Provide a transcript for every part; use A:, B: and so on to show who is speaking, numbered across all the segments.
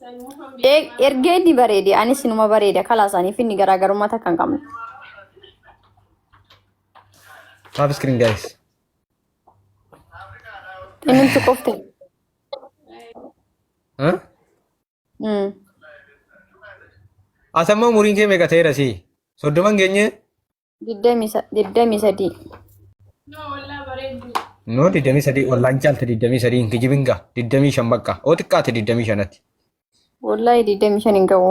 A: Ergee inni bareede anis inuma bareeda kalaas aniif inni garaagarummaa takka hin qabnu.
B: Tap screen guys.
A: Innumti qofti.
B: Huh? Asammoo umuriin kee meeqa ta'eera sii? 30 hin geenye?
A: 23.
B: No 23 wallaan caalte 23 hin kijibin gaa 25 bakka oo xiqqaate 25tti.
A: Wallaahi 25 hin ga'u.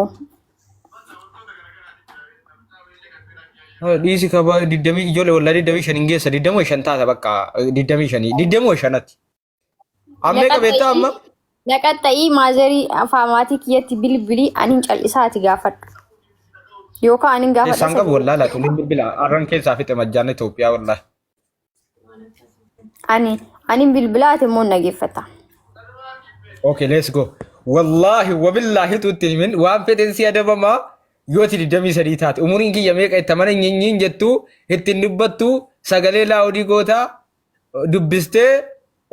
B: Dhiisi kaba 20 ijoollee wallaa 25 hin geessa 25 taata bakka 25 25tti. Ammee qabeettaa amma?
A: Naqaxxa'ii maazerii afaa maatii kiyyatti bilbilii anin cal'isaa ati gaafadhu. Yookaan anin gaafadha.
B: Keessaan qabu wallaa laatu ni bilbila arran keessaa fixe majjaan Itoophiyaa wallaa.
A: Ani anin bilbilaa ati immoo nageeffata.
B: Okay, let's go. Wallaahi wabillaahi tuutti himin waan fedhen si adabamaa yoo ati 23 taate umuriin kiyya meeqa itti amana nyinyiin jettu ittiin dubbattu sagalee laawudii gootaa dubbistee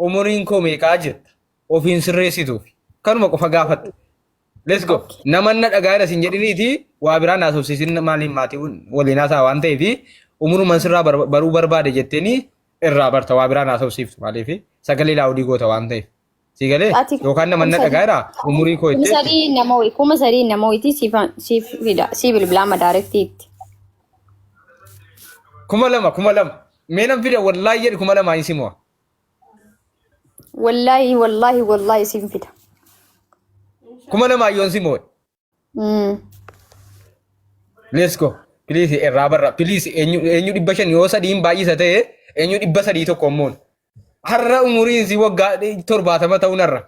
B: umuriin koo meeqaa jetta ofiin sirreessituuf kanuma qofa gaafatta. Let's go. Nama na dhagaa jira sin jedhiniiti waa biraa na haasofsiisin maaliin maatii waliin haasaa waan ta'eef umuruman sirraa baruu barbaade jetteeni irraa barta waa biraa na haasofsiiftu maaliif sagalee laawudii goota waan ta'eef. Si galee
A: Ati
B: yookaan nama na dhagaa jira umurii koo
A: kuma
B: itti
A: sadii nama wayi 3000 nama wayitii siif fida sii bilbilaa madaarektiitti.
B: 2000 2000 Mee nan fida wallaahi jedhi 2000 hin simo'a.
A: Wallaahi wallaahi wallaahi siin fida.
B: 2000 yoon simo'e. Let's go. Please irraa barra. Please eenyu eenyu 500 yoo sadiin baay'isa ta'e eenyu 300 tokko immoo. Har'a umuriin si waggaa 70 ta'uun har'a.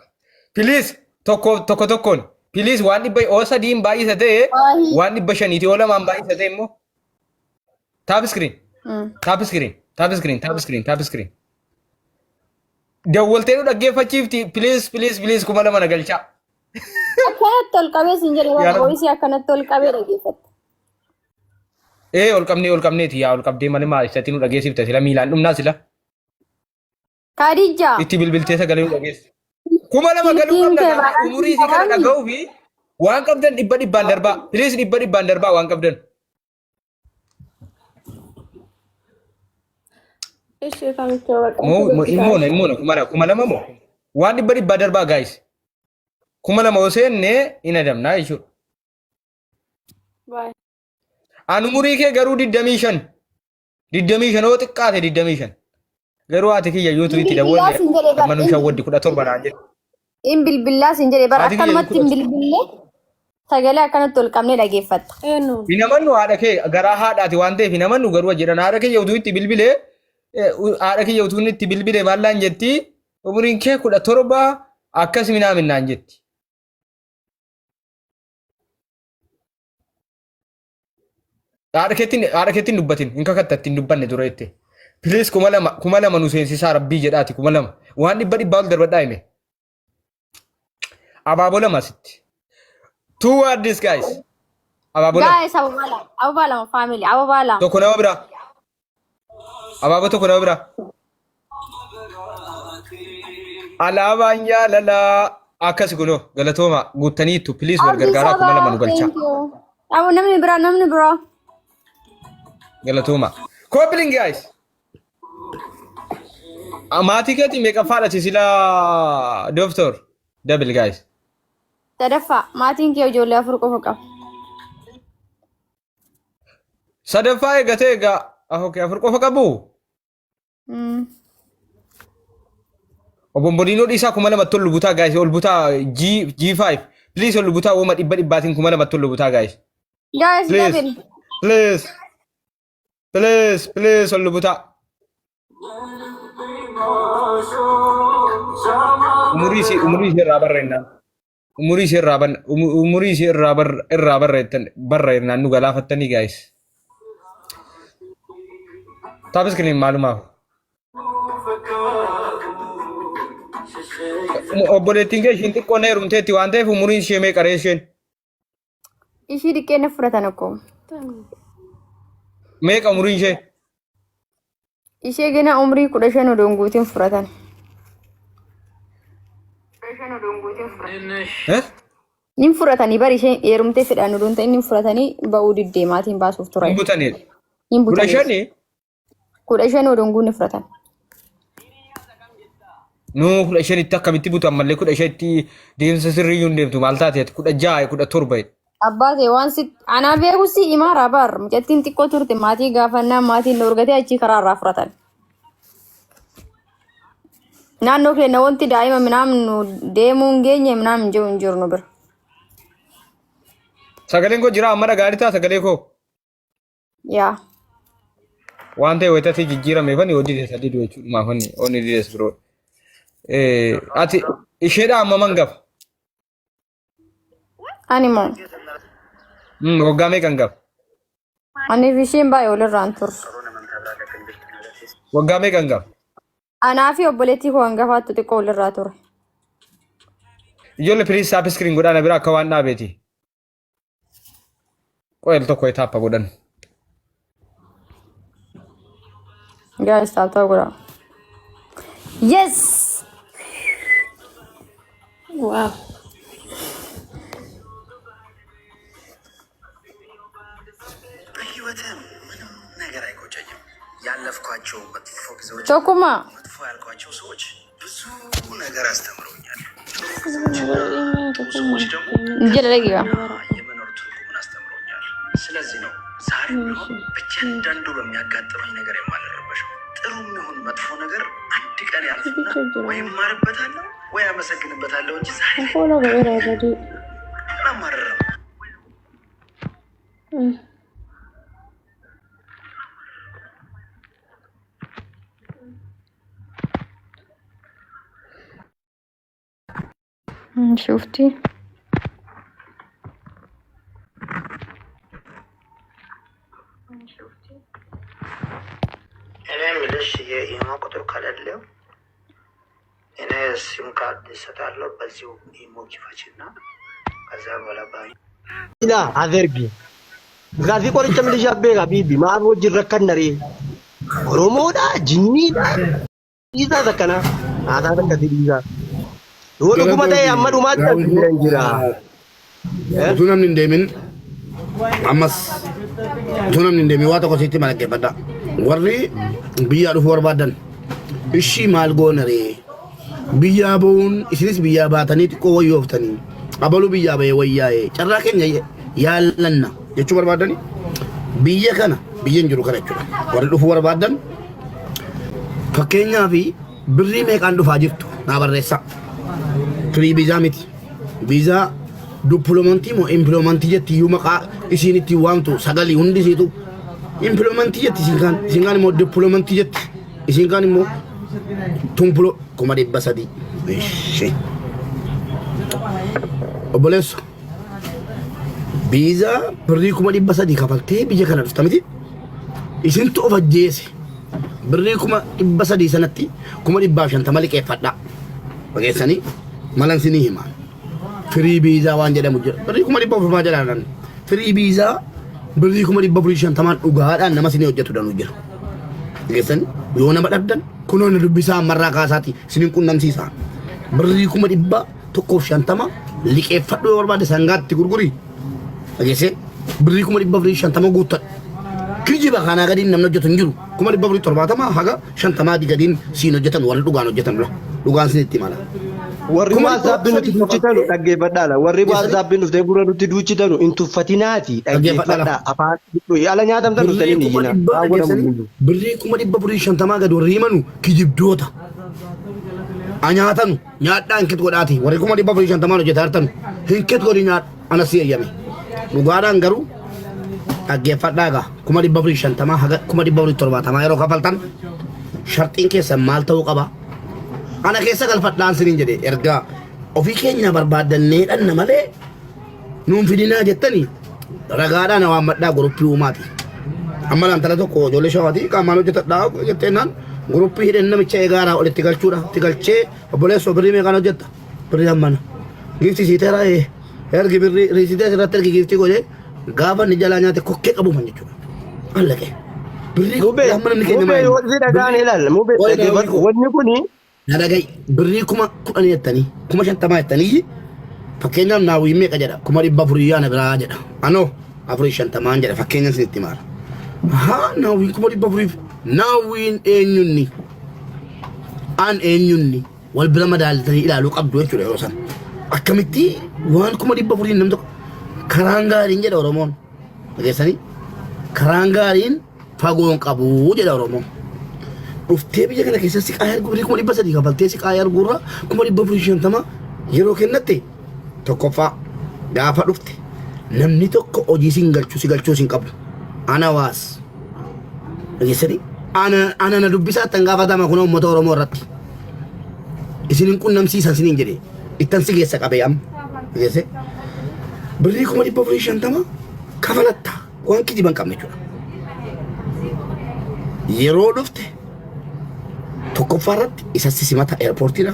B: Please tokko tokko tokkoon. Please waan dhibba yoo sadiin baay'isa ta'e
A: Wallaahi.
B: waan 500ti yoo lamaan baay'isa ta'e immoo. Tap screen. Tap screen. Tap screen. Tap screen. Tap screen. Dawwaltee nu dhaggeeffachiifti. Please please please 2000 na galchaa.
A: Akkanatti ol qabee siin jedhe
B: Yaa
A: bara
B: Rabbi.
A: boo'isii akkanatti ol qabee dhaggeeffatte.
B: Ee ol qabnee ol qabneeti yaa ol qabdee malee maal isatti nu dhageessifte sila miilaan dhumnaa sila.
A: Kaadijaa.
B: Itti bilbiltee sagalee nu dhageessi. 2000 galuu
A: Silkiin
B: qabna
A: kee
B: gaafa
A: baay'ee
B: umurii isii kana
A: qabaami.
B: dhaga'uu fi waan qabdan dhibba dhibbaan darbaa. Please dhibba dhibbaan darbaa waan qabdan.
C: Ishee kamicha baqa.
B: Moo moo immoona immoona 2000 moo waan dhibba dhibbaa darbaa guys. 2000 yoo seenne hin adamnaa jechuudha.
C: Baay.
B: An umurii kee garuu 25. 25 yoo xiqqaate 25. Garuu haati kiyya yoo itti
A: Bilbilaa
B: dawwalle
A: siin jedhe
B: amma nu
A: bar
B: shawwaddi 17 naan jedhe.
A: In bilbilaa siin jedhe bar
B: Haati kiyya
A: akkanumatti hin
B: 17.
A: bilbille sagalee akkanatti ol qabnee dhageeffatta.
C: Eenyu?
B: Hin amannu haadha kee garaa haadhaati waan ta'eef hin amannu garuu jedhan haadha kiyya utuu itti bilbilee haadha kiyya utuu inni itti bilbile maal naan jetti umuriin kee 17 akkas minaamin naan jetti. Haadha keetti haadha keetti hin dubbatin hin kakatta ittiin dubbanne dura jette. Please 2000 2000 nu seensisaa rabbii jedhaati 2000 waan dhibba dhibbaa ol darbadhaa hime. Abaaboo lama asitti. Two words guys. Abaaboo lama.
A: Guys, ababaa lama, ababaa lama family, ababaa lama.
B: Tokko nama biraa. Abaaboo tokko nama biraa. Alaabaan jaalalaa akkas kunoo galatooma guuttaniittu please wal
A: Abdii
B: gargaaraa 2000
A: sabaa,
B: nu galchaa.
A: thank you. Abu namni biraa, namni biraa.
B: Galatooma. Coupling guys. Maatii keetii meeqaffaadha ati sila doctor? Double guys.
A: Sadaffaa, maatiin kee ijoollee afur qofa qaba.
B: Sadaffaa eegatee egaa okay, afur qofa qabu. Obombolino dhiisaa 2000tti ol butaa guys ol butaa G G5 please ol butaa uuma dhibba dhibbaatiin 2000tti ol butaa guys.
A: Guys,
B: Please.
A: double.
B: Please. Please please ol butaa. Umurii isii umurii isii irraa barreennaan. Umurii isii irraa ban umurii isii irraa bar irraa barreettan barreennaan nu galaafattanii guys. Tap screen maalumaaf. Obboleettiin kee ishiin xiqqoo na heerumteetti waan ta'eef umuriin ishee meeqa ree isheen?
A: Ishii dhiqqee na fudhatan akkoo.
B: Meeqa umuriin ishee?
A: Ishee gana umrii 15 odoo hin guutin fudhatan.
B: Eh?
A: Nin fudhatanii bari isheen heerumtee fedhaan oduun ta'in nin fudhatanii ba'uu diddee maatiin baasuuf
B: Hin
A: turan.
B: butaniidha.
A: Hin
B: Kudha
A: butaniif.
B: shani
A: 15 oduun guunne fudhatan.
B: Nuu 15tti akkamitti butu ammallee 15tti deemsa sirriiyyuu hin deemtu maal taate ati 16 17.
A: Abbaa ta'e waan si anaa beeku si imaara bar mucattiin xiqqoo turte maatii gaafannaa maatiin dhoorgatee achii karaa irraa fudhatan. Naannoo keenya wanti daa'ima minaamin nu deemuu hin geenye minaamin jiru hin jiru nu bira.
B: Sagaleen koo jira amma dhaga'aa jirtaa sagalee koo?
A: Yaa.
B: Waan ta'e wayitatti jijjiirame fani hojii keessa didu jechuudha maafani onni dides biroo. Ati isheedha amma mangafa?
A: Ani moo
B: Waggaa meeqa hangafa?
A: Aniif isheen baay'ee walirraa hin turre.
B: Waggaa meeqa hangafa?
A: Anaa fi obboleettii koo hangafaattu xiqqoo walirraa ture.
B: Ijoollee please tap screen godhaa na bira akka waan dhaabeeti. Qo'eel tokko taappa godhan.
A: Guys, tap tap godhaa. Yes!
C: Wow.
D: በህይወትህ ምንም ነገር አይቆጨኝም። ያለፍኳቸው መጥፎ ጊዜዎች፣
A: Tokkummaa.
D: መጥፎ ያልኳቸው ሰዎች ብዙ ነገር አስተምረውኛል። ጥሩ ጊዜዎችና ጥሩ ሰዎች ደግሞ
A: Jala dhageewa.
D: የመኖር ትርጉምን አስተምረውኛል። ስለዚህ ነው ዛሬም ቢሆን በእያንዳንዱ በሚያጋጥመኝ ነገር የማልረበሸው። ጥሩም ይሁን መጥፎ ነገር አንድ ቀን ያልፍና ወይ እማርበታለሁ ወይ አመሰግንበታለሁ እንጂ ዛሬ ላይ
C: Follow godheera already.
D: አላማርርም።
A: Shufti.
E: እኔ የምልሽ የኢሞ ቁጥር ከሌለው እኔ ሲም ካርድ እሰጣለሁ። በዚሁ ኢሞ ክፈችና ከዛ በኋላ
F: Ilaa avergi. Gaafii qoricha milishaa beekaa biibi maaf wajjin rakkannaree Oromoodhaa jinniidhaa dhiisaa takkanaa haasaa takkatti dhiisaa. Yoo dhuguma ta'e amma dhumaatti as bira hin jira.
G: Utuu namni hin deemin ammas utuu namni hin deemin waa tokko sitti malakkeeffadha. Warri biyyaa dhufuu barbaadan ishii maal goona ree? Biyyaa ba'uun isinis biyyaa baatanii xiqqoo wayyooftanii abaluu biyyaa ba'ee wayyaa'ee carraa keenya yaallanna jechuu barbaadanii biyya kana biyya hin jiru kana jechuudha. Warri dhufuu barbaadan fakkeenyaaf birrii meeqaan dhufaa jirtu naa barreessaa. Firii viizaa miti. Viizaa dippiloomantii moo impiiloomantii jetti iyyuu maqaa isiin ittiin waamtu sagalii hundi isiitu impiiloomantii jetti isiin kaan isiin kaan immoo dippiloomantii jetti isiin kaan immoo tumpuloo 300,000. Ishee. Obboleessa viizaa birrii 300,000 kafaltee biyya kana dhufta miti. Isintu of ajjeese. Birrii 300,000 sanatti 150,000 liqeeffadhaa. Dhageessanii malan sinii hima. Firii viizaa waan jedhamu jira. Birrii 400,000 jedhaan. Firii viizaa birrii 450,000 dhugaadhaan nama sinii hojjetu danuu jira. Dhageessanii yoo nama dhabdan kunoo na dubbisaa ammarraa kaasaati isinin qunnamsiisa. Birrii 150,000 liqeeffadhu yoo barbaade sangaatti gurguri. Dhageessee birrii 450,000 guuttadhu. Kijiba kanaa gadiin namni hojjetu hin jiru. 470,000 haga 50 gadiin siin hojjetan warri dhugaan hojjetan dura. Dhugaan siin itti mala.
F: Warri
G: Kuma dhibba
F: waazzaabbii nutti
G: sadii
F: duuchitanu
G: kafaltee
F: dhaggeeffadhaala. Warri
G: geessanii
F: waazzaabbii dhuftee gurra nutti duuchitanu hin tuffatinaati
G: dhaggeeffadhaala.
F: dhaggeeffadhaa. Afaan ala nyaatamtan
G: Birrii
F: dhuftanii hin
G: kuma
F: iyyinaa.
G: dhibba
F: Waan godhamu
G: dhageessanii
F: hin jiru.
G: birrii 450,000 gad warri himanu kijibdoota. A nyaatanu nyaadhaa hin godhaati warri 450,000 hojjetaa jirtanu hin godhi nyaadhu ana si eeyyame. Dhugaadhaan garuu dhaggeeffadhaa egaa 450,000 haga 470,000 yeroo kafaltan sharxiin keessan maal ta'uu qaba? Ana keessa galfadhaan siniin jedhe ergaa ofii keenya barbaaddannee dhanna malee nuun fidinaa jettanii ragaadhaan waammadhaa guruppii uumaati. Amma intala tokko ijoollee shawaati qaamaan hojjetadhaa jetteenaan guruppii hidheen namicha eegaaraa olitti galchuudha. Itti galchee obboleessoo birrii meeqaan hojjetta? Birrii hammana. Giiftii siiteera ergi birrii riisitee asirratti ergi giiftii godhee gaafa inni jalaa nyaate kokkee qabuufan jechuudha. Allaqee. Birrii
F: Mubee
G: hamma namni keenya
F: mubee
G: maal
F: yoo si dhagaan ilaalla mubee
G: Qoy
F: dhaggeeffadhu. Wanni kuni
G: Na dhaga'i birrii 10,000 jettanii 50,000 jettanii Fakkeenyaaf naawwiin meeqa jedha 400,000 yaana biraa jedha. Anoo afurii shantamaan jedha fakkeenya isinitti himaara. Ahaa naawwiin 400,000 naawwiin eenyunni an eenyunni wal bira madaaltanii ilaaluu qabdu jechuudha yeroo sana. Akkamitti waan 400,000 namni tokko karaan gaariin jedha Oromoon. Dhageessanii karaan gaariin fagoon qabu jedha Oromoon. Dhuftee biyya kana keessa siqaa arguu birrii 300,000 kafaltee siqaa arguurra 450,000 yeroo kennatte tokkoffaa gaafa dhufte namni tokko hojii sin galchuu si galchuu sin qabu. Ana waas. Dhageessanii ana ana na dubbisaa ittan gaafatama kun uummata Oromoo irratti. Isin hin qunnamsiisan siniin jedhe ittan si geessa qabee amma. Dhageesse birrii 450,000 kafalatta waan kijiba hin qabne jechuudha. Yeroo dhufte tokkoffaa irratti isa si simata eerpoortiidha.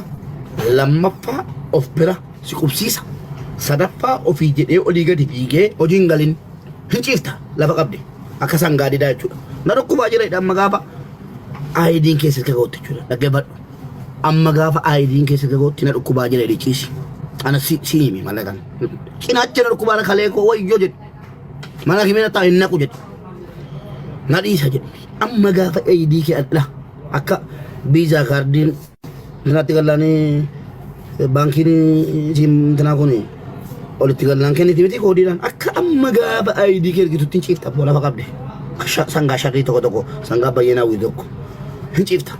G: Lammaffaa of bira si qubsiisa. Sadaffaa ofii jedhee olii gadi fiigee hojii hin galin hin ciifta lafa qabde akka sangaa didaa jechuudha. Na dhukkubaa jira jedha amma gaafa ID'n keessa gagootti jechuudha. Dhaggeeffadhu. Amma gaafa ID'n keessa gagootti na dhukkubaa jira jedhee ciisi. Ana si si himi malee kana. Cinaacha na dhukkubaa kalee koo wayyoo jedhu. Mana kimina taa'e hin naqu jedhu. Na dhiisa jedhu. Amma gaafa ID kee adda akka viizaa kaardiin Intinatti gallaanii baankiin isiin intinaa kun olitti gallaan kenniti miti koodiidhaan akka amma gaafa ID kee ergitutti hin ciifta abboo lafa qabde. Sangaa sharrii tokko tokko sangaa bayyee naawwi tokko hin ciifta.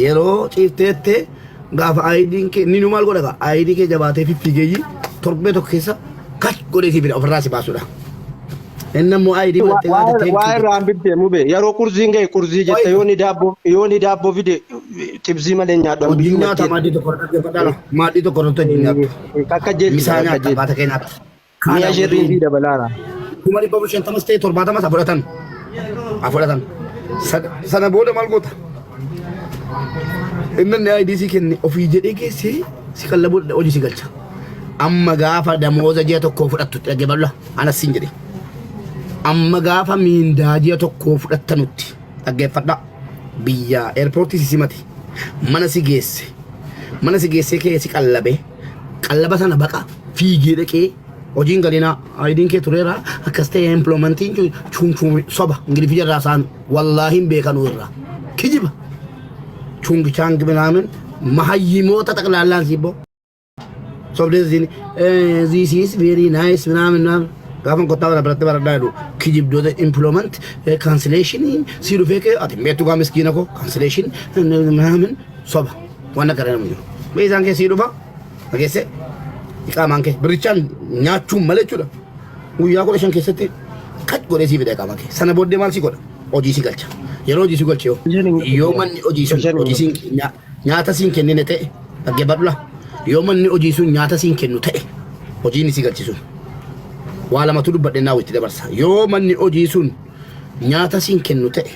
G: Yeroo ciifteette gaafa ID'n kee inni nu maal godha gaa ID kee jabaatee fiffiigeeyyi torbee tokko keessa kach godhee si fida ofirraa si baasudha. Inni ammoo ID fudhattee gaafa
F: Waa
G: teektu
F: irraa hambifte mube yeroo qurziin ga'e qurzii jette yoo ni daabboo yoo ni daabboo fide xibsii malee hin nyaadhu
G: Hojii
F: hambiyyuu
G: nyaata
F: mattee
G: maaddii tokko irratti dhaggeeffadhaa maaddii tokko irratti hojii nyaattu.
F: akka jeetti
G: Misaa
F: akka
G: nyaatta
F: jeetti
G: baata kee nyaatta.
F: mi'a
G: Kana
F: shirriin
G: waliin
F: sii dabalaara.
G: 450,000 ta'e 70 haa fudhatan. Haa fudhatan. Sana booda maal goota? Inni inni ID si kenne ofii jedhee geessee si qallabuu hojii si galcha. Amma gaafa damooza ji'a tokkoo fudhattu dhaggeeffadhu anas siin jedhe. Amma gaafa miindaa ji'a tokkoo fudhattanutti dhaggeeffadhaa. Biyya eerpoortii si simate mana si geesse mana si geessee kee si qallabe qallaba sana baqa fiigee dhaqee hojiin galinaa ID'n kee tureera akkas ta'e employmentiin chuunchuun soba ingiliffi irraa isaan wallaahi hin beekanuu irraa kijiba chuungi chaangi minaamin mahayyimoota xaqlaallaan siiboo sobdee siin this is very nice minaamin minaamin gaafa kottaa bara biratti baradhaa jedhu kijibdoota employment cancellation si dhufee kee ati hin beektu gaa miskiina koo cancellation minaamin soba waan akka nama jiru isaan kee sii dhufa dhageesse iqaamaan kee birrichaan nyaachuun malee jechuudha guyyaa 15 keessatti kat godhee sii fida iqaamaa kee sana booddee maal si godha hojii si galcha yeroo hojii si galche yoo yoo manni hojii sun hojii siin nyaata siin kennine ta'e dhaggeeffadhu laa yoo manni hojii sun nyaata siin kennu ta'e hojiin si galchi sun waa lamatu dubbadhe naa itti dabarsa yoo manni hojii sun nyaata siin kennu ta'e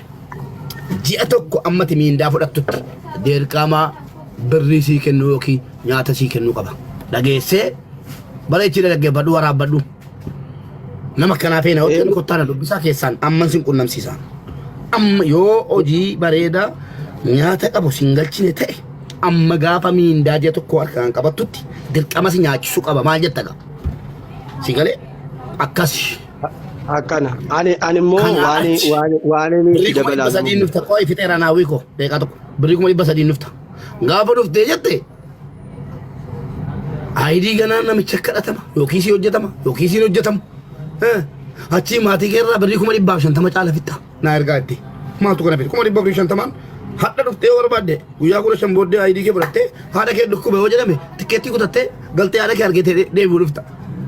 G: ji'a tokko ammati miindaa fudhattutti dirqama birrii sii kennu yookiin nyaata sii kennuu qaba. Dhageessee bareechii dhaggeeffadhu waraabbadhu. Nama akkanaa feena yoo ta'an kottaa na dubbisaa keessaan amman sin qunnamsiisa. Amma yoo hojii bareedaa nyaata qabu sin galchine ta'e amma gaafa miindaa ji'a tokko harkaan qabattutti dirqama si nyaachisuu qaba maal jetta gaa. Si galee akkas.
F: Akkana. Ani ani immoo
G: Kanaa
F: waan
G: achi.
F: waan waan inni
G: Birrii
F: itti
G: kuma dhibba
F: dabalaa
G: sadiin dhufta qo'i fixeera naawwii koo deeqaa tokko birrii 300,000 dhufta. Gaafa dhuftee jette ayidii ganaa namicha kadhatama yookiin sii hojjetama yookiin siin hojjetamu. Achii maatii kee irraa birrii 150,000 caala fixxa naa ergaa itti. Maaltu kana fide 450,000 hadha dhuftee yoo barbaadde guyyaa 15 booddee ayidii kee fudhattee haadha kee dhukkube yoo jedhame tikkeettii kutattee galtee haadha kee argitee deebi'uu dhufta.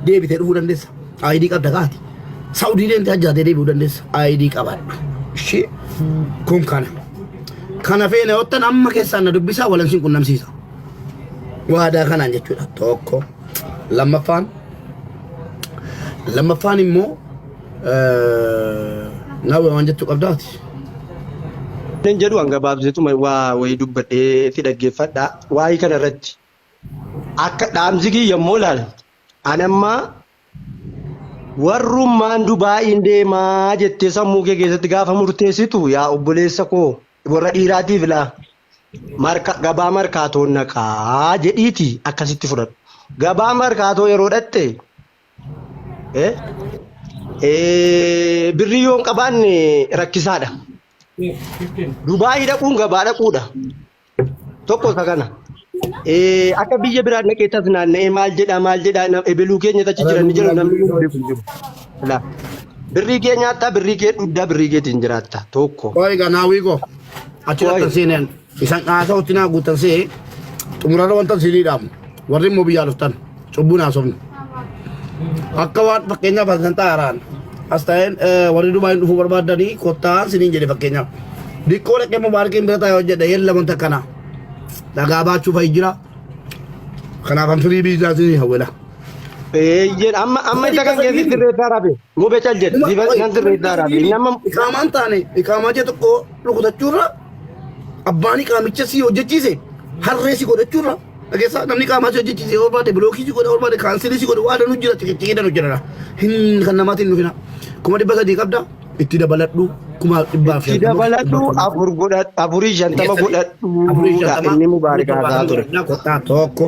G: Deebitee dhufuu dandeessa. ID qabda kaati. Saudii deemtee hajjaatee deebi'uu dandeessa. ID qabaadhu. Ishee kun kana. Kana feena yoo ta'an amma keessaan na dubbisaa walan sin qunnamsiisa. Waadaa kanaan jechuudha. Tokko. Lammaffaan. Lammaffaan immoo naawwa waan jettu qabdaati.
F: Nan jedhu hanga gabaabseetuma waa wayii dubbadhee fi dhaggeeffadha. Waa'ee kana irratti akka dhaamsi kiyya immoo ilaal. Ani amma warrummaan Dubaa'iin deemaa jettee sammuu kee keessatti gaafa murteessitu yaa obboleessa koo warra dhiiraatiif laa marka gabaa markaatoon naqaa jedhiiti akkasitti fudhadhu. Gabaa markaatoo yeroo dhatte eh, birrii yoo hin qabaanne rakkisaadha. Dubaayii dhaquun gabaa dhaquudha. Tokko isa kana. Akka biyya biraa dhaqee tas naanna'ee maal jedhaa maal jedhaa ebeluu keenya achi jiran ni jiru namni nu beeku hin jiru. Laa. Birrii kee nyaattaa birrii kee dhugdaa birrii keetiin jiraatta tokko.
G: Qoy egaa naawwii koo achi
F: Qoy.
G: dhaqxan seeneen isan haasa'utti naa guuttan see xumurarra wanta isinii dhaamu warri immoo biyyaa dhuftan cubbuun haasofnu. Akka waan fakkeenyaaf as kan xaaraan as ta'een warri Dubaayin dhufuu barbaadanii kottaa siniin jedhe fakkeenyaaf. Diqqoo dhaqee mubaarakiin bira taa'ee hojjedha yella wanta kana. Dhagaa baachuu fa'i jira. Kanaaf an firii biizaa sinii hawwela.
F: Eeyyeen amma amma isa kan keessi sirreessaa rabe. Mube cal jedhe nan sirreessaa rabe. Inni amma
G: Iqaamaan taane iqaamaa jee tokko rukutachuurra abbaan iqaamicha si hojjechiise harree si godhachuurra dhageessaa namni qaamaa si hojjechiise yoo barbaade bilookii si godha yoo barbaade kaansilii si godha waa danuu jira ciqiciqii danuu jira hin kan namaatiin dhufina 300,000 qabda itti dabaladhu
F: Itti
G: 150,000
F: dabaladhu afur godhadhu 450
G: afurii
F: godhadhuudha
G: shantama
F: inni
G: afurii
F: mubaarik haasaa
G: torbaatama
F: ture.
G: godhadhaa kottaa tokko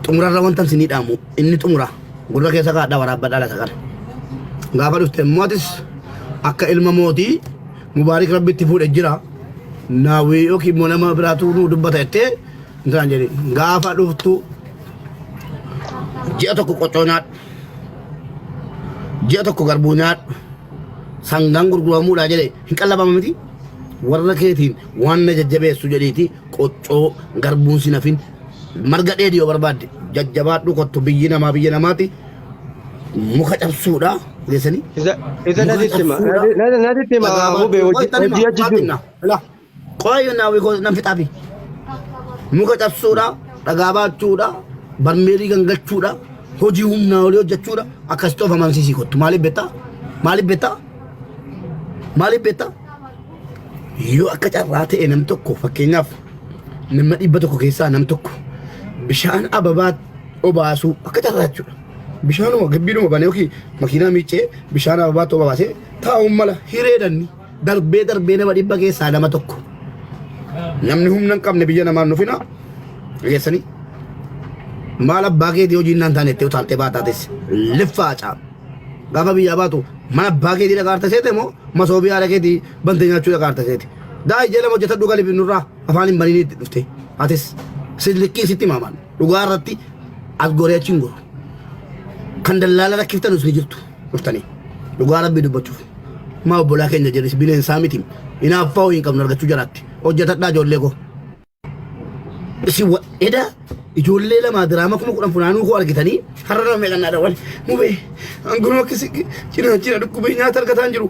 G: xumurarra wanta isinii dhaamu inni xumura gurra keessa kaadhaa waraabbadhaa laata kana gaafa dhufte immoo atis akka ilma mootii mubaarik rabbitti fuudhe jira naawwii yookiin immoo nama biraatu nu dubbata jettee intalaan jedhi gaafa dhuftu ji'a tokko qoccoo nyaadhu ji'a tokko garbuu nyaadhu sangaan gurguramuudha jedhe hin qallabama miti warra keetiin waan na jajjabeessu jedhiiti qoccoo garbuun sin hafin marga dheedhi yoo barbaadde jajjabaadhu kottu biyyi namaa biyya namaati muka cabsuudha geessanii
F: Isa isa
G: muka
F: natti hima
G: cabsuudha
F: natti hima
G: dhagaa
F: mube
G: baachuu
F: hojii
G: qoy
F: hojii achi jiru.
G: qoy naawwi koo nan fixaafi muka cabsuudha dhagaa baachuudha barmeelii gangalchuudha hojii humnaa olii hojjechuudha akkasitti of amansiisii kottu maaliif beektaa maaliif beektaa maaliif beektaa yoo akka carraa ta'e nam tokko fakkeenyaaf nama 100 keessaa nam tokko bishaan ababaa obaasuu akka carraa jechuudha. Bishaanuma gibbiidhuma banee yookiin makiinaa miiccee bishaan ababaatti obaasee taa'uun mala hireedhanni darbee darbee nama 100 keessaa nama tokko. Namni humna hin qabne biyya namaan dhufina geessanii maal abbaa keetii hojiin naan taane itti utaaltee baataatis liffaa caa. Gaafa biyyaa baatu mana abbaa keetii dhaqaarta seete moo masoobii haadha keetii bantee nyaachuu dhaqaarta seete. Daa ijee lama hojjetadhu gali nurraa afaan hin baniin itti dhufte. Atis silliqqii sitti himaamaan dhugaa irratti as goree achi hin goru. Kan dallaala rakkiftanus ni jirtu dhuftanii dhugaa rabbii dubbachuuf. Maa obbolaa keenya jedhis bineensaa miti. Hinaaffaa ho'i hin qabnu argachuu jaraatti. Hojjetadhaa ijoollee koo. Isin eda ijoollee lama diraama 10,000 funaanuu koo argitanii har'a nama meeqan naa dawwale. Mubee angunuma akkasi cina cina dhukkubee nyaata argataa hin jiru.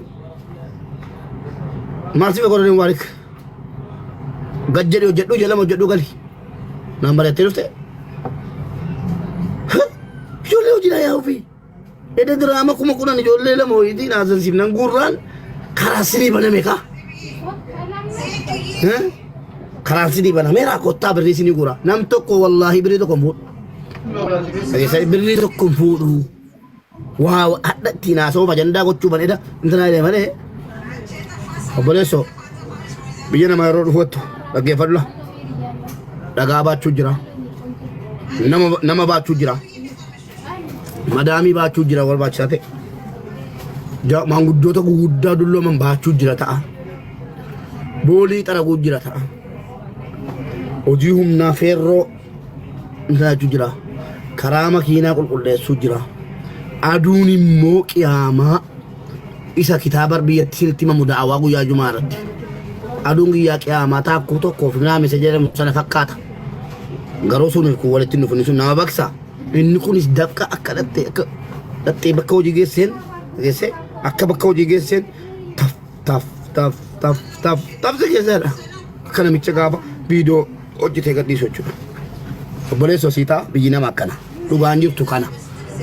G: Maal si godhanii Mubaarik? Gad jedhi hojjedhuu jalama hojjedhuu gali. Naan mari'attee dhufte. Ijoollee hojii naa yaa'uu fi eda diraama 10,000 ijoollee lama hojiitiin haasofsiifnan guurraan karaa sinii baname kaa. Karaan sinii banameera kottaa birrii sinii guura. Nam tokko wallaahi birrii tokko hin fuudhu. Dhageessanii birrii tokko hin fuudhu. Waa hadha ittiin haasa'uuf ajandaa gochuu ban eda intanaa jedhe malee obboleessoo biyya namaa yeroo dhufuuttu dhaggeeffadhu dhagaa baachuu jira nama nama baachuu jira madaamii baachuu jira barbaachisaa ta'e maanguddoota guguddaa dullooman baachuu jira ta'a boolii xaraguu jira ta'a hojii humnaa feerroo jiraachuu jira. Karaa makiinaa qulqulleessuu jira. Aduun immoo qiyaamaa isa kitaaba biyyatti isinitti himamu da'awaa guyyaa jumaa irratti. Aduun guyyaa qiyaamaa taakkuu tokkoof naamisa jedhamu sana fakkaata. Garuu sun kun walitti hin dhufne sun nama baqsa. Inni kunis dafqa akka dhattee akka dhattee bakka hojii geesseen geessee akka bakka hojii geesseen taf taf taf taf taf taf si keessadha. Akka namicha gaafa viidiyoo hojjetee gadhiisu jechuudha. Obboleessoo sii ta'a biyyi nama akkana. Dhugaan jirtu kana.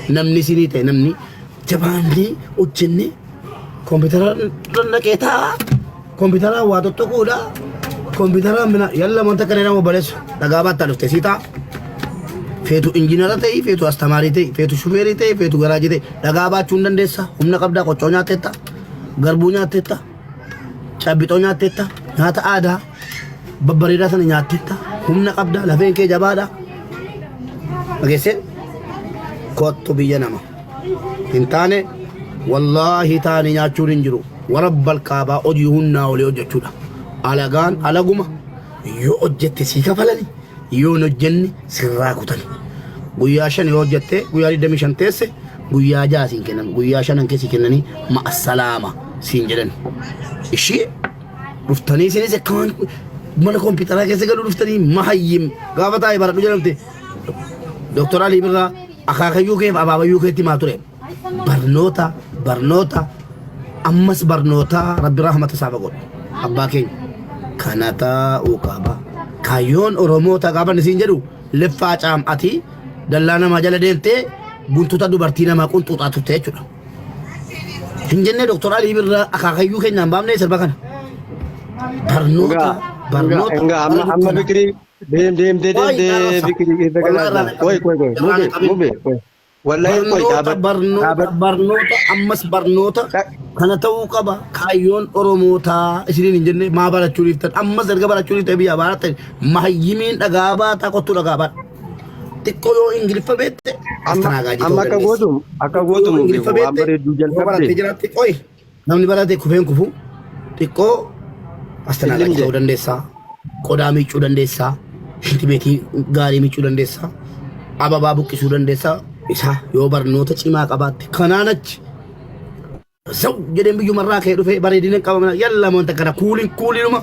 G: Namni isinii ta'e namni jabaannee hojjennee kompiitara naqee taa'a. Kompiitara waa tuttuquudha. Kompiitara mina yalla wanta kana nama obboleessu dhagaa baattaa dhufte sii ta'a. Feetu injiinara ta'ii, feetu astamaarii ta'ii, feetu shufeerii ta'ii, feetu garaajii ta'ii dhagaa baachuu hin dandeessa. Humna qabdaa qoccoo nyaatteetta. Garbuu nyaatteetta. Cabbixoo nyaatteetta. Nyaata aadaa babbareedaa sana nyaatteetta. Humna qabda. Lafeen kee jabaadha. Dhageessee kottu biyya nama hin taane wallaahi taane nyaachuun hin jiru. Warabbal kaabaa hojii humnaa olii hojjechuudha. Alagaan alaguma yoo hojjette sii kafalani, yoo hin hojjenne sirraa kutani. Guyyaa 5 yoo hojjette, guyyaa 25 teesse, guyyaa 6 siin kennan, guyyaa shanan keessi kennanii ma'assalaama siin jedhan. Ishii dhuftanii isinis akka waan mana kompiitaraa keessa galuu dhuftanii mahayyim gaafa taa'e baradhu jedhamte. Dooktor Alii Birraa akaakayyuu keef abaabayyuu keetti himaa ture. Barnoota, barnoota, ammas barnoota. Rabbi rahmata isaa godhu abbaa keenya. Kana ta'uu qaba. Kaayyoon Oromoota gaafa inni siin jedhu leffaa caam'ati dallaa namaa jala deemtee guntuta dubartii namaa qunxuuxaa turte jechuudha. Hin jennee Dooktor Alii Birraa akaakayyuu keenyaan baafnee sirba kana. Barnoota, barnoota.
F: Engaa amma
G: bara
F: amma
G: dukkana.
F: Fikirii deem deemtee
G: Waay
F: deemtee
G: arrabsa.
F: fikirii keessa
G: Wallahi
F: galaa
G: irraa
F: jirta. Qoy qoy qoy
G: irraa
F: mube
G: qabin.
F: mube qoy. Wallahi qoy
G: Barnoota,
F: dhaabadhu
G: barnoota,
F: dhaabadhu.
G: barnoota, ammas barnoota. Kana ta'uu qaba kaayyoon Oromootaa. Isiniin hin jenne maa barachuu dhiiftan? Ammas erga barachuu dhiiftan biyyaa barattan mahayyimiin dhagaa baataa kottuu dhagaa baadha. Xiqqoo yoo Ingiliffa beekte
F: Amma
G: astanaagaajii
F: amma
G: ta'uu
F: akka
G: dandeessa.
F: gootu akka
G: Xiqqoo
F: gootu
G: yoo
F: mube
G: Ingiliffa
F: waan
G: beekte
F: bareedduu
G: yoo barattee
F: jalqabde.
G: jiraatte, qoy, namni barate kufeen kufu, xiqqoo astanaagaajii
F: Illim
G: ta'uu dandeessa. Qodaa miiccuu dandeessa. Shinti beetii gaarii miiccuu dandeessa. Ababaa buqqisuu dandeessa. Isa yoo barnoota cimaa qabaatte. Kanaan achi zaw jedheen biyyumarraa ka'ee dhufee bareedina qaba yalla wanta kana kuuliin kuuliinuma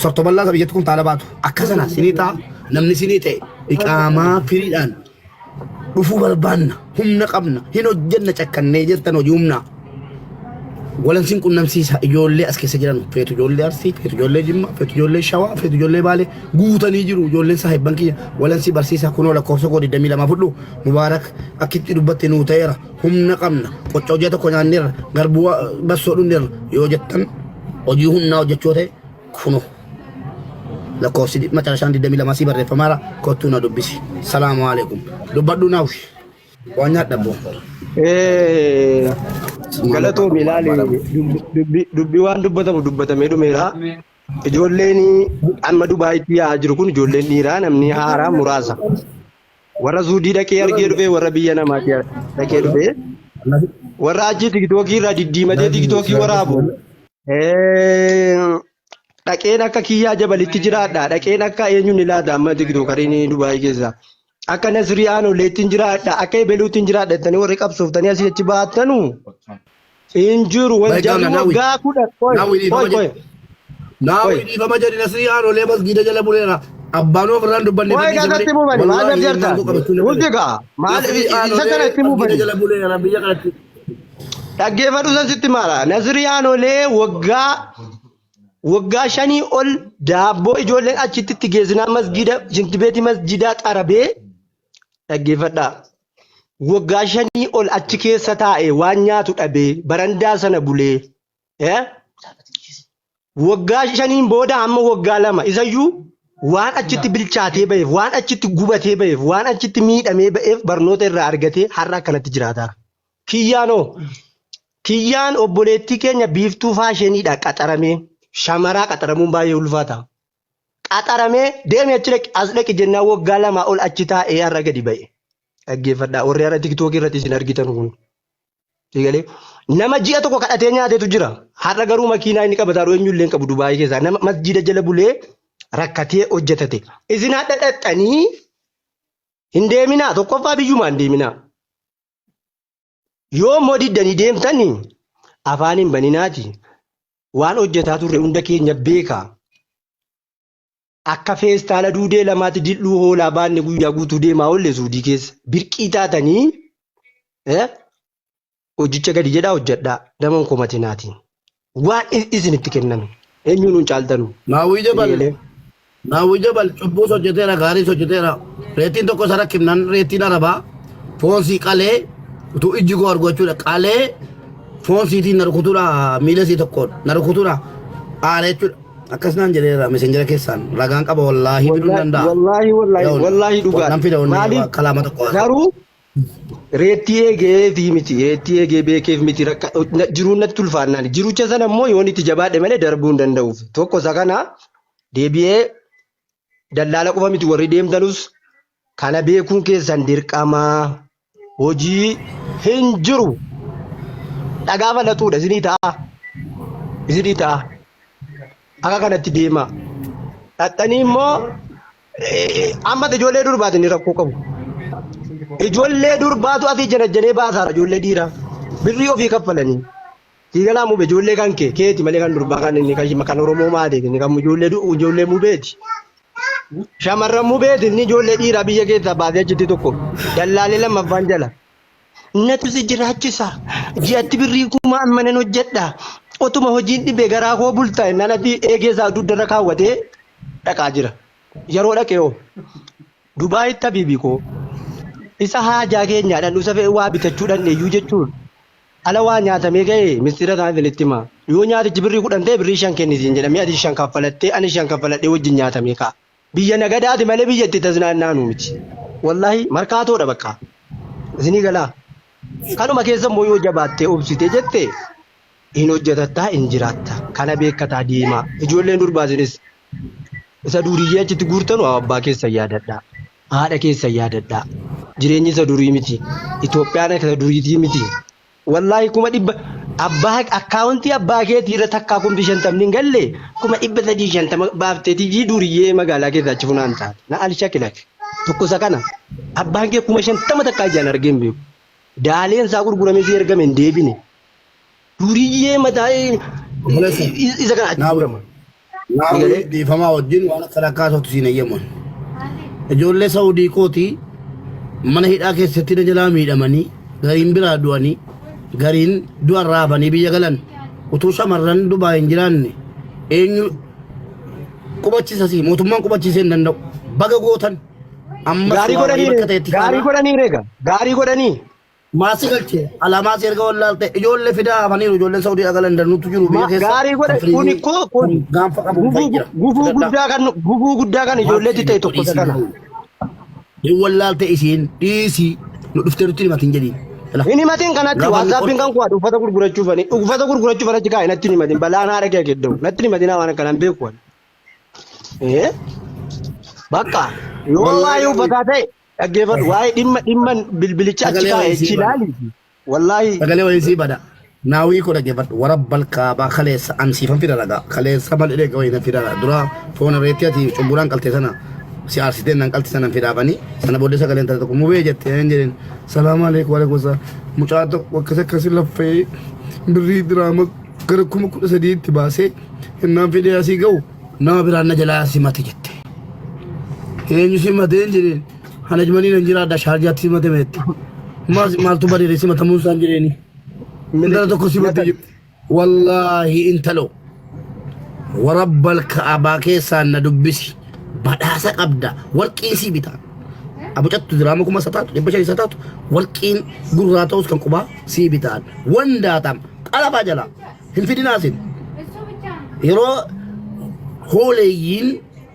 G: sorto bal'aa isa biyyatti kuntaala baatu akka sana sinii ta'a. Namni sinii ta'e iqaamaa firiidhaan dhufuu barbaanna, humna qabna, hin hojjenna cakkannee jirtan, hojii humnaa walansiin qunnamsiisa. Ijoollee as keessa jiran, feetu ijoollee Arsii, feetu ijoollee Jimmaa, feetu ijoollee Shawaa, feetu ijoollee Baalee guutanii jiru. Ijoolleen saahibban kiyya walansii barsiisa. Kunoo lakkoofsa koo 22 fudhu. Mubaarak, akkitti dubbatte nuu ta'eera. Humna qabna, qoccoo ji'a tokko nyaanneerra, garbuu bassoo dhunneerra yoo jettan, hojii humnaa hojjechuu ta'e, kunoo lakkoofsi macarashaan 22 sii barreeffamaara, kottuu na dubbisi. Salaamu alaikum. Dubbadhu naawshi waan nyaadhabbo.
F: Galatoomi. Ilaali, dubbii waan dubbatamu dubbatamee dhumeera. Ijoolleen amma Dubaayitti yaa'aa jiru kun ijoolleen dhiiraa namni haaraa muraasa. Warra Suudii dhaqee argee dhufee, warra biyya namaatti dhaqee dhufee, warra achi tiktookii irraa diddiimatee tiktookii waraabu. Dhaqeen akka kiyyaa jabalitti jiraadha. Dhaqeen akka eenyuun ilaata amma tiktookariin Dubaayii keessa. Akka Nasrii Aanoleetti jiraadha. Akka Ebeluutti jiraadha jettanii warri qabsooftanii asii achi baattanu hin jiru.
G: Baay'ee
F: Jarri
G: naawwi.
F: waggaa 10 qoy
G: Naawwi
F: qoy
G: dhiifama
F: qoy.
G: jedhi. Naawwi dhiifama jedhi. Nasrii Aanolee masgiida jala buleera. Abbaan ofirraan dubbanne
F: Qoy
G: fadhiise
F: gasatti
G: malee.
F: muufani maal
G: Wallaahi
F: jarjarta?
G: ilmaan koo qabachuu hin
F: Hundi
G: danda'e.
F: gaa maal
G: Nasrii
F: isa
G: Aanolee
F: kana itti
G: masgiida
F: muufani.
G: jala buleera biyya kanatti.
F: Dhaggeeffadhu, san sitti maala. Nasrii Aanolee waggaa 5 ol daabboo ijoolleen achitti itti geessinaa masgiida shintibeetii masjiidaa xarabee, dhaggeeffadhaa. Waggaa 5 ol achi keessa taa'ee waan nyaatu dhabee barandaa sana bulee, waggaa 5n booda hamma waggaa 2 isayyuu waan achitti bilchaatee ba'eef, waan achitti gubatee ba'eef, waan achitti miidhamee ba'eef, barnoota irraa argatee har'a akkanatti jiraataa. Kiyyaanoo kiyyaan obboleettii keenya biiftuu faashiniidha qaxaramee, shamaraa qaxaramuun baay'ee ulfaata. Qaxaramee deemi achi dhaqi as dhaqi jennaan waggaa 2 ol achi taa'ee har'a gadi ba'e. Dhaggeeffadhaa, warri har'a tiktookii irratti isin argitan kun. Eegalee nama ji'a tokko kadhatee nyaatetu jira. Har'a garuu makiinaa inni qabataa jiru eenyullee hin qabu Dubaayii keessaa. Nama masjiida jala bulee rakkatee hojjetate. Isin hadha dhaqxanii hin deeminaa, tokkoffaa biyyumaa hin deeminaa. Yoo immoo diddanii deemtanii afaan hin baninaati. Waan hojjetaa turre hunda keenya beeka. Akka feestaala duudee lamaatti dildhuu hoolaa baanne guyyaa guutuu deemaa oolle Suudii keessa. Birqii taatanii hojicha gadi jedhaa hojjedhaa. Nama hin komatinaati. Waan isinitti kenname. Eenyuun hin caaltanu.
G: Naawwii jabal.
F: Eegalee.
G: Naawwii jabal cubbuus hojjeteera, gaariis hojjeteera. Reettiin tokko isa rakkifnaan reettiin arabaa foon sii qalee utuu ijji koo argu jechuudha, qalee foon siitiin na rukutuudha, miila sii tokkoon na rukutuudha aara jechuudha. Akkas naan jedheera messenjera keessaan, ragaan qaba, wallaahi fiduu hin danda'a.
F: Wallaahi wallaahi
G: Yaa'u,
F: wallaahi dhugaa.
G: nan fida onni
F: Maaliif
G: kalaama tokko haasa'u.
F: garuu reettii eegeefi miti, reettii eegee beekeef miti, rakka jiruun natti ulfaannaan jirucha sana immoo yoon itti jabaadhe malee darbuu hin danda'uuf. Tokko isa kana deebi'ee dallaala qofa miti warri deemtanus. Kana beekuun keessan dirqamaa. Hojii hin jiru. Dhagaa falaxuudha isinii ta'a. Isinii ta'a. Akka kanatti deemaa. Dhaxxanii immoo amma ijoollee durbaatiin rakkoo qabu. Ijoollee durbaatu asii janajjanee baasaara ijoollee dhiiraa. Birrii ofii kaffalanii. Siigalaa mube ijoollee kan kee keeti malee kan durbaa kan inni kan kan Oromoo maali inni kan ijoollee ijoollee mubeeti. Shamarran mubeeti inni ijoollee dhiiraa biyya keessaa baasee achitti tokko dallaalee lammaffaan jala. Natu si jiraachisa. Ji'atti birrii kuma ammanan hojjedha. Otuma hojiin dhibee garaa koo bulta jennaan ati eegee isaa dugdarra kaawwatee dhaqaa jira. Yeroo dhaqee hoo Dubaayitti habiibii koo isa haajaa keenyaadhaan isa fe'ee waa bitachuu dhandhe iyyuu jechuun ala waa nyaatamee ga'e mistira isaa isinitti hima. Yoo nyaatichi birrii 10 ta'e birrii 5 kennisiin jedhamee ati 5 kaffalattee ani 5 kaffaladhee wajjin nyaatamee ka'a. Biyya nagadaati malee biyya itti taznaannaanu miti. Wallaahi markaatoodha bakka. Isinii galaa. Kanuma keessa immoo yoo jabaattee obsitee jette hin hojjetattaa hin jiraatta. Kana beekkataa deemaa. Ijoolleen durbaa isinis isa duuriyyee achitti guurtanu abbaa keessan yaadadhaa. Haadha keessan yaadadhaa. Jireenyi isa durii miti. Itoophiyaan isa duriitii miti. Wallaahi 100,000 abbaa akkaawuntii abbaa keetii irra takkaa 50,000 hin galle 350,000 baafteetii duuriyyee magaalaa keessaa achi funaan taate. Na alshakilak. Tokko isa kana. Abbaan kee 50,000 takkaa ijaan argee hin beeku. Daaleen isaa gurguramee si ergame hin deebine. Duuriyyee mataa
G: Obboleessa.
F: isa kana achi
G: Naaf
F: gurgurama.
G: Naawwi
F: Egalee.
G: dhiifamaa wajjin waan akka rakkaa sotti siin eeyyamu. Ijoollee Saawudii kooti mana hidhaa keessatti na jalaa miidhamanii gariin biraa du'anii gariin du'a raafanii biyya galan utuu shamarran Dubaay hin jiraanne eenyu qubachiisasi mootummaan qubachiisee hin danda'u. Baga gootan ammas
F: Gaarii
G: waa wayii
F: godhanii
G: bakka ta'etti
F: gaarii
G: kaana.
F: godhanii reega gaarii godhanii.
G: Maasi galche alaamaa si erga wallaalte ijoollee fidaa hafaniiru ijoolleen Saudii dhagalan danuutu jiru biyya keessa
F: Gaarii
G: kan
F: godhe kun
G: firiijii
F: koo kun
G: kan gaanfa qabu
F: gufuu
G: fa'i jira.
F: gufuu
G: Fudhadhaa.
F: guddaa kan gufuu guddaa kan ijoolleetti ta'e tokko isa kana.
G: Hin wallaalte isiin dhiisii nu dhuftee nutti himatin jedhiin. Ila.
F: Hin himatin kanatti
G: Gaafa inni
F: waatsaappiin kan kuwaadha uffata gurgurachuufani uffata gurgurachuuf achi kaa'e natti hin himatin balaan haadha kee keddamu natti hin himatin waan akkanaan beeku ani. Eh? Bakka yoo
G: Wallaahi
F: waa'ee uffataa ta'e dhaggeeffadhu waa'ee dhimma dhimma bilbilicha achi
G: Sagalee
F: kaa'e
G: wayii
F: achi
G: sii bada.
F: ilaali. Wallaahi
G: Sagalee wayii sii bada. Naawii koo dhaggeeffadhu. Wara balkaabaa kaleessa an siifan fida ragaa. Kaleessa bal'ee wayii na fida ragaa. Dura foon irreetti ati cubburaan qalte sana si aarsitee nan qalte sana fidaafanii sana booddee sagaleen tana tokko mubee jette hin jedhin. Salaamu alaikum wa alaikum salaam. Mucaa tokko akkas akkasi laffee birrii diraama gara 13,000tti baasee innaan fidee asii ga'u nama biraan na jalaa simate jette. Eenyu simatee hin jedheen. Hanajmanii nan jiraadha shaarjaatti simate meette. Maas maaltu badeere simatamuun isaan jedheeni. Intala tokko simate jette. Wallaahi intalo. Warabbal ka'abaa keessaan na dubbisi. Badhaasa qabda. Warqiin sii bitaa. Abucattu diraama kuma isa taatu 500 isa taatu warqiin gurraa ta'us kan qubaa sii bitaan. Wandaatam qalafaa jalaa. Hin fidinaa isin. Yeroo hooleeyyiin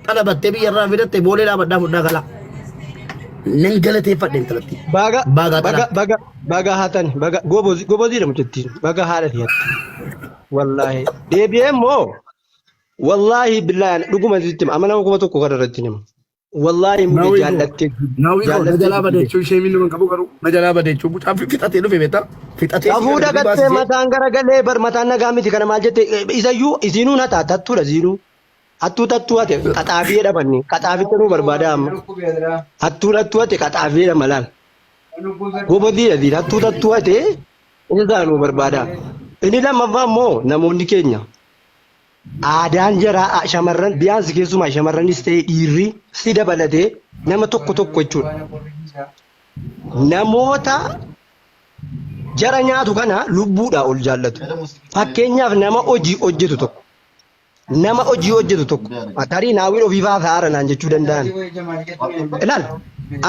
G: xalabattee biyya irraa fidatte boolee dhaabadhaa fudhaa galaa. Nan galateeffadhe intalatti.
F: Baga
G: Baga
F: baga
G: xala.
F: baga baga hatan baga gobozi goboziidha mucattiin baga haadha hatti. Wallaahi deebi'ee immoo wallaahi billaahi dhuguma sitti hima amma nama 1000 kana irratti hima. Wallaahi mube
G: Naawwii koo
F: jaallattee
G: naawwii koo na
F: jaallattee
G: jalaa
F: jibbite.
G: badeechuu ishee miidhuma qabu garuu na jalaa badeechuu mucaa fixatee dhufe beektaa fixatee si
F: Safuu
G: gara birrii
F: dagattee
G: baasisee
F: mataan garagalee bar mataan nagaa miti kana maal jette isayyuu isiinuu na ta'a tattuudha isiinuu. Hattuu tattuu hate qaxaafii jedhamanni qaxaaficha nuu barbaada amma. Hattuun hattuu hate qaxaafii jedhama laal. Goboziidha ziin hattuu tattuu hate isa sana nuu barbaada. Inni lammaffaa immoo namoonni keenya aadaan jaraa shamarran biyaansi keessumaa shamarranis ta'e dhiirri si dabalatee nama tokko tokko jechuudha. Namoota jara nyaatu kana lubbuudhaa ol jaallatu. Fakkeenyaaf nama hojii hojjetu tokko nama hojii hojjetu tokko tarii naawwiin ofii faa saara naan jechuu danda'an. Ilaal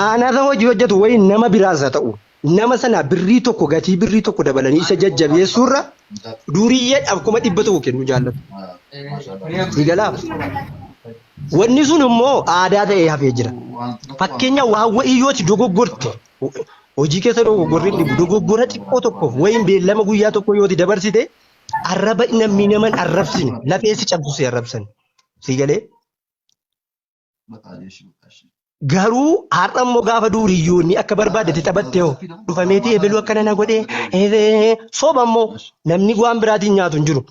F: aanarra hojii hojjetu wayii nama biraas haa ta'u nama sana birrii tokko gatii birrii tokko dabalanii isa jajjabeessuurra duuriyyeedhaaf 100,000 kennuu jaallatu. Si galaa? Wanni sun immoo aadaa ta'ee hafee jira. Fakkeenya waan wa'ii yooti dogoggorte hojii keessa dogoggorri hin dhibu dogoggora xiqqoo tokkoof wayiin beellama guyyaa tokko yooti dabarsite arraba namni naman arrabsine lafee si cabsu si arrabsan. Si galee? Garuu har'a immoo gaafa duuriyyoonni akka barbaadetti taphatte hoo dhufameetii ebeluu akkana na godhee soba immoo namni waan biraatiin nyaatu hin jiru.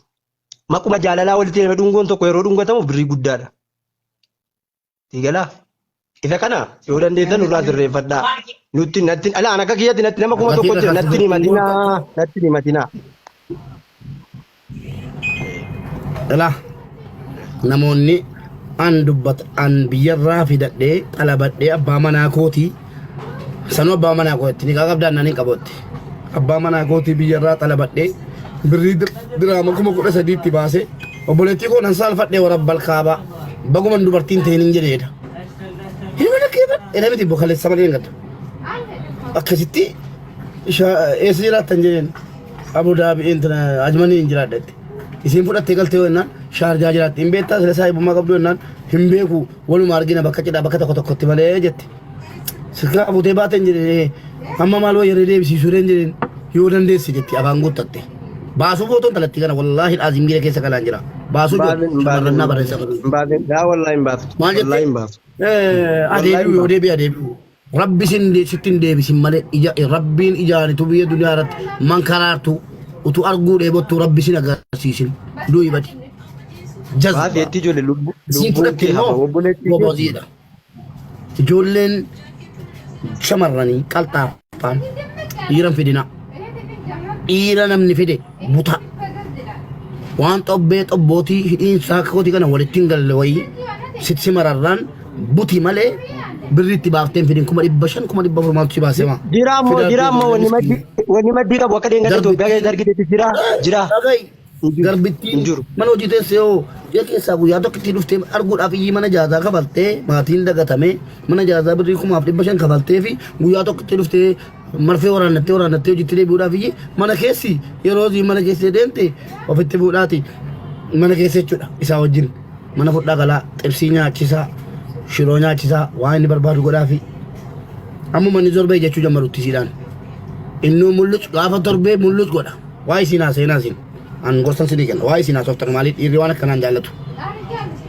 F: Maquma jaalalaa walitti hidhame dhungoon tokko yeroo dhungatamu birrii guddaadha. Siigalaa? Isa kana yoo dandeessan nurraa sirreeffadhaa. Nutti natti alaa an akka kiyyatti natti nama 1000 jira natti hin himatinaa natti hin himatinaa.
G: Ilaa namoonni an dubbat an biyyarraa fidadhee xalabadhee abbaa manaa kootii sanuu abbaa manaa kootti ni qabdaan naan hin qabutti abbaa manaa kootii biyyarraa xalabadhee birrii diraama 13,000tti baasee obboleettii koo nan saalfadhee warabbal kaabaa baguman dubartiin ta'in hin jedheedha. Hin dhaggeeffadhe edha miti bokaleessa malee hin gaddu. Akkasitti eessa jiraattan jedheen Abu Daabi intina Ajmanii hin jiraadha jette. Isiin fudhattee galtee yoo jennaan Shaarjaa jiraatti. Hin beektaa sila saahibummaa qabdu jennaan hin beeku waluma argina bakka cidhaa bakka tokko tokkotti malee jette. Silkaa fuutee baateen jedheen amma maal wayyaree deebisiisuu hin jedheen yoo dandeesse jetti afaan guuttatte. Baasuu footoo intalattii kana wallaahi dhaazim miira keessa galaan jira. Baasuu
F: Hin baasin
G: shamarrannaa barreessa.
F: hin baasin daa wallaahi hin baaftu.
G: Maal
F: Wallaahi
G: jettee?
F: hin baaftu. Wallaahi
G: Adeebi'u
F: hin
G: yoo
F: baaftu.
G: deebi'e adeebi'u. Rabbi sin sitti hin deebisin malee ija rabbiin ijaanitu biyya duniyaa irratti mankaraartu utuu arguu dheebottu rabbi sin agarsiisin du'i badi.
F: Baasi
G: Jazba.
F: jetti ijoollee
G: Isiin
F: lubbuun
G: fudhatte
F: kee hafa
G: immoo
F: obboleettii kee.
G: goboziidha. Ijoolleen shamarranii qalxaaffaan dhiira hin fidina. Dhiira namni fide buta. Waan xobbee xobbootii hidhiin saakkootii kana walitti hin galle wayii sitti si mararraan buti malee birri itti baaftee hin fidin 500,000 400,000 maaltu si baasee maa.
F: Jira ammoo
G: Fidaa
F: jira ammoo wanni maddii wanni maddii qabu akka deengada Itoophiyaa keessatti argitetti jira jira.
G: Dhaga'i
F: Hin jiru.
G: garbittiin
F: Hin jiru.
G: mana hojii teessee hoo ji'a keessaa guyyaa tokko itti dhuftee arguudhaaf iyyii mana jaazaa kafaltee maatiin dagatamee mana jaazaa birrii 5,500 kafaltee fi guyyaa tokko itti dhuftee marfee waraannattee waraannattee hojiitti deebi'uudhaaf iyyii mana keessi yeroo hojii mana keessee deemte ofitti fuudhaati mana keessa jechuudha isaa wajjin mana fudhaa galaa xibsii nyaachisaa shiroo nyaachisaa waan inni barbaadu godhaafi amma manni torbee jechuu jammarutti isiidhaan innuu mulluc gaafa torbee mulluc godha waa isiin haasa'inaa isin an gorsan sinii kenna waa isiin haasoftan maalii dhiirri waan akkanaan jaallatu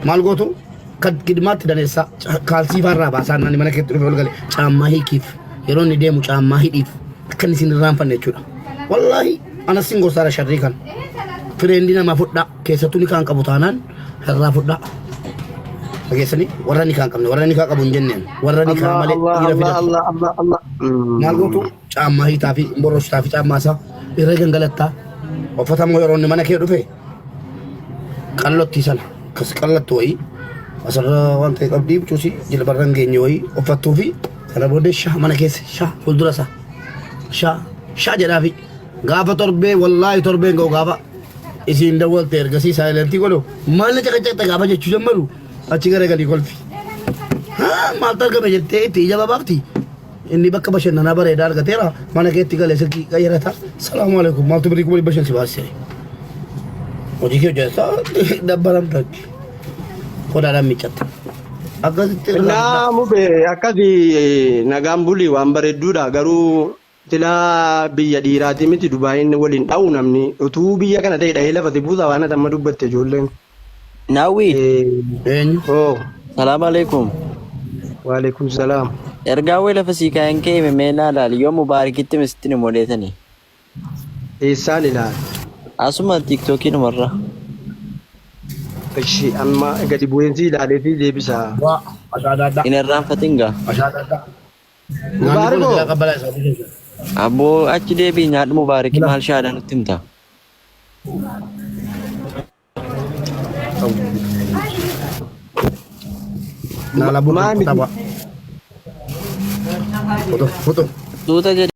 G: maal gootu kan kidmaatti daneessaa kaalsii faarraa baasaa nani mana keetti dhufe ol gale caammaa hiikiif yeroo inni deemu caammaa hidhiif akka inni isin irraanfanne jechuudha wallaahi anas sin gorsaara sharrii kan fireendii namaa fudhaa keessattuu ni kaan qabu taanaan irraa fudhaa dhageessanii warra ni kaan qabne warra ni kaan qabu hin jenneen warra ni kaan
F: Allah
G: malee
F: Allah
G: dhiira
F: Allah
G: fidatu
F: Allah Allah Allah.
G: maal gootu caammaa hiitaa fi borostaa fi caammaa isaa irra gangalattaa uffata immoo yeroo inni mana kee dhufe qallottii sana akkas qallattu wayii asirra waan ta'e qabdii cuusi jilbarra hin geenye wayii uffattuu fi sana booddee shaa mana keessa shaa fuuldura isaa shaa shaa jedhaa fi gaafa torbee wallaahi torbeen ga'u gaafa isiin dawwalte ergasii saayilentii godhu maal na caqacaqxe gaafa jechuu jammaru achi garagalii kolfi. Haa maaltu argame jettee itti ija babaafti. Inni bakka bashannanaa bareedaa argateera mana keetti galee silkii qayyarata. Salaamu alaikum maaltu birrii 500,000 si baasise. Hojii kee hojjetaa dabbaramta. Qodaadhaan miiccatta. Akkasitti irraa
F: Naa mube akkasi nagaan buli waan bareedduudha garuu silaa biyya dhiiraati miti Dubaayin waliin dha'u namni utuu biyya kana ta'e dha'ee lafati buusa waan ati amma dubbatte ijoolleen.
D: Naawwi,
G: Eenyu?
F: Oo
D: salaam alaikum.
F: waalaikum salaam.
D: Ergaa wayii lafa sii kaa'een ka'e mee naa ilaali. Yoo mubaarikitti misittiin hin modeetani.
F: Eessaan ilaala?
D: Asuma tiiktookii numarra.
F: Ishi amma gadi bu'eensi ilaalee fi deebisa.
G: Waa ashaadaadha.
D: Hin irraanfatin gaa.
G: Ashaadaadha. Naanni kun
F: Mubaarikoo.
G: silaa qabbalaa isaa keessa.
D: Abboo achi deebii nyaadhu mubaariki maal shaadaa nutti himta.
G: Naala butu
F: Maa miti.
G: tapha. Foto foto.
D: Suuta jedhi.